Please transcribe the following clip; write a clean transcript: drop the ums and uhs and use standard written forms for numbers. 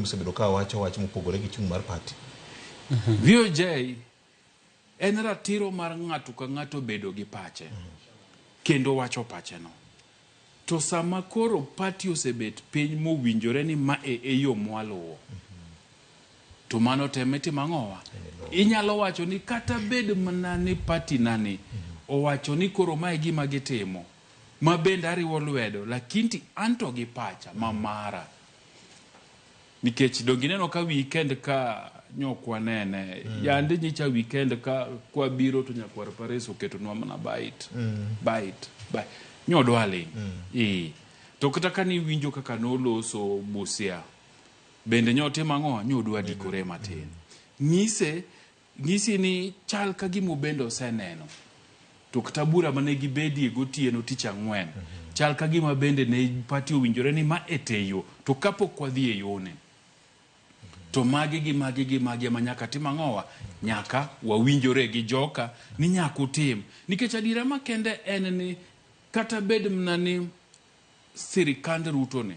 Osebedo ka wacho wach mopogore gi chung' mar party. VOJ en ratiro mar ng'ato ka ng'ato bedo gi pache kendo wacho pacheno. To sama koro party osebet piny mowinjore ni ma e e yo mwaluwo, to mano tem itimo ang'owa? Inyalo wacho ni kata bed mana ni party nani owacho ni koro ma e gima gitimo, ma bende ariwo lwedo, lakini anto gi pacha ma mara. Nikech donge ineno ka weekend ka nyok wanene yande nyicha weekend ka kwabiro to nyakwar Paris oketonwa mana bite bite bite nyodwa ling mm. To kata ka niwinjo kaka noloso Busia bende nyotimo ang'o nyodwa dikore matin nyise Nyisi ni chal ka gima obende oseneno. To kata bura mane gibedie gotieno tich ang'wen, chal ka gima bende ne party owinjore ni ma e te yo. To kapok wadhi e yone, to magi gi magi gi magi ema nyaka tim ang'owa? Nyaka wawinjore gi joka ni nyaka utim. Nikech adiera makende en ni kata bed mna ni sirikand Ruto ni,